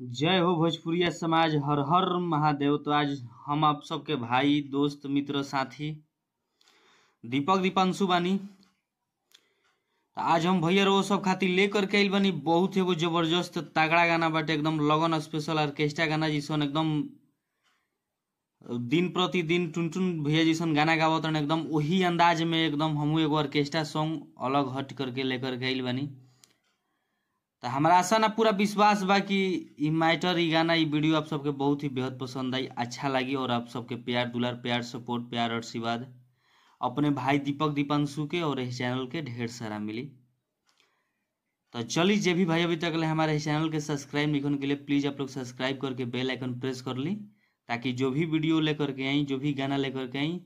जय हो भोजपुरिया समाज, हर हर महादेव। तो आज हम आप सबके भाई, दोस्त, मित्र, साथी दीपक दीपांशु बानी। तो आज हम भैया रो सब खातिर लेकर के आइल बानी बहुत एगो जबरदस्त तगड़ा गाना बाटे, एकदम लगन स्पेशल ऑर्केस्ट्रा गाना जिसन एकदम दिन प्रतिदिन टुनटुन भैया जिसन गाना गावत रहन, एकदम वही अंदाज में एकदम हमू एगो ऑर्केस्ट्रा सॉन्ग अलग हट करके लेकर के आइल बानी। तो हमारा आशा ना पूरा विश्वास बा कि ई मैटर, ई गाना, ई वीडियो आप सबके बहुत ही बेहद पसंद आई, अच्छा लगी और आप सबके प्यार दुलार, प्यार सपोर्ट, प्यार आशीर्वाद अपने भाई दीपक दीपांशु के और इस चैनल के ढेर सारा मिली। तो चलिए, जे भी भाई अभी तक ले हमारे इस चैनल के सब्सक्राइब नहीं के लिए प्लीज़ आप लोग सब्सक्राइब करके बेल आइकन प्रेस कर ली, ताकि जो भी वीडियो लेकर के आई, जो भी गाना लेकर के आई,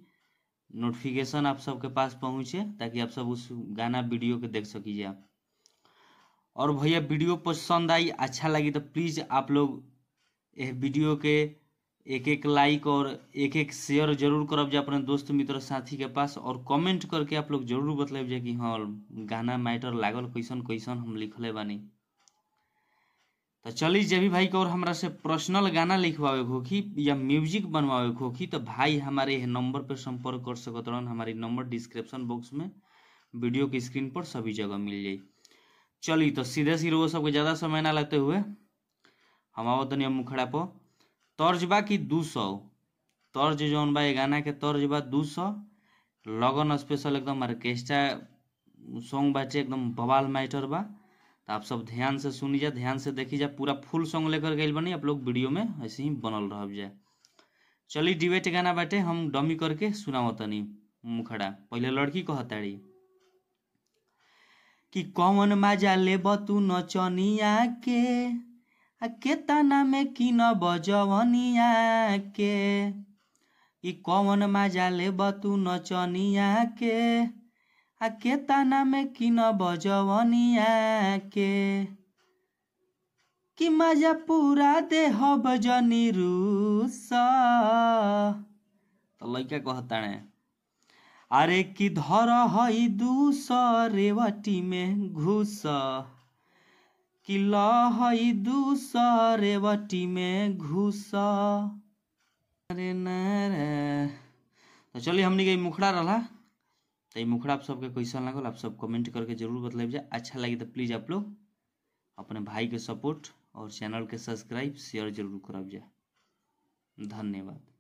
नोटिफिकेशन आप सबके पास पहुँचे, ताकि आप सब उस गाना वीडियो के देख सकीजिए आप। और भैया वीडियो पसंद आई, अच्छा लगी तो प्लीज़ आप लोग यह वीडियो के एक एक लाइक और एक एक शेयर जरूर करब जा अपने दोस्त मित्र साथी के पास, और कमेंट करके आप लोग जरूर बतलब जा कि हाँ गाना मैटर लागल, कैसन कैसन हम लिखले बानी। तो चली, जे भी भाई के और हमरा से पर्सनल गाना लिखवावे होखी या म्यूजिक बनवावे होखी तो भाई हमारे यह नंबर पर संपर्क कर सकत रहन। हमारी नंबर डिस्क्रिप्शन बॉक्स में, वीडियो की स्क्रीन पर सभी जगह मिल जाई। चली तो सीधे सीधे वो सबके ज़्यादा समय ना लगते हुए हम आवत तनी मुखड़ा पर। तर्ज बा कि 200 तर्ज जौन बा ये गाना के तर्ज बा 200, लगन स्पेशल एकदम ऑर्केस्ट्रा सॉन्ग बाटे, एकदम बवाल मैटर बा। तो आप सब ध्यान से सुनी जा, ध्यान से देखी जा, पूरा फुल सॉन्ग लेकर गइल बनी, आप लोग वीडियो में ऐसे ही बनल रह जाए। चली डिबेट गाना बाटे, हम डमी करके सुनावत तनी मुखड़ा। पहले लड़की कहताड़ी कि कौन मजा लेब तू नचनिया के, आ केतना में किन बजवनिया के। कि कौन मजा लेब तू नचनिया के, आ केतना में किन बजवनिया के। कि मजा पूरा देहब जनी रूस। तो लड़का कहताड़े अरे कि धर हई 200 रेवटी में घुस, कि ल हई 200 रेवटी में घुस। अरे न रे। तो चलिए हमनी के मुखड़ा रहा। तो ये मुखड़ा आप सबके कैसा लागल आप सब कमेंट करके जरूर बतलाइब जा। अच्छा लगी तो प्लीज़ आप लोग अपने भाई के सपोर्ट और चैनल के सब्सक्राइब शेयर जरूर करब जा। धन्यवाद।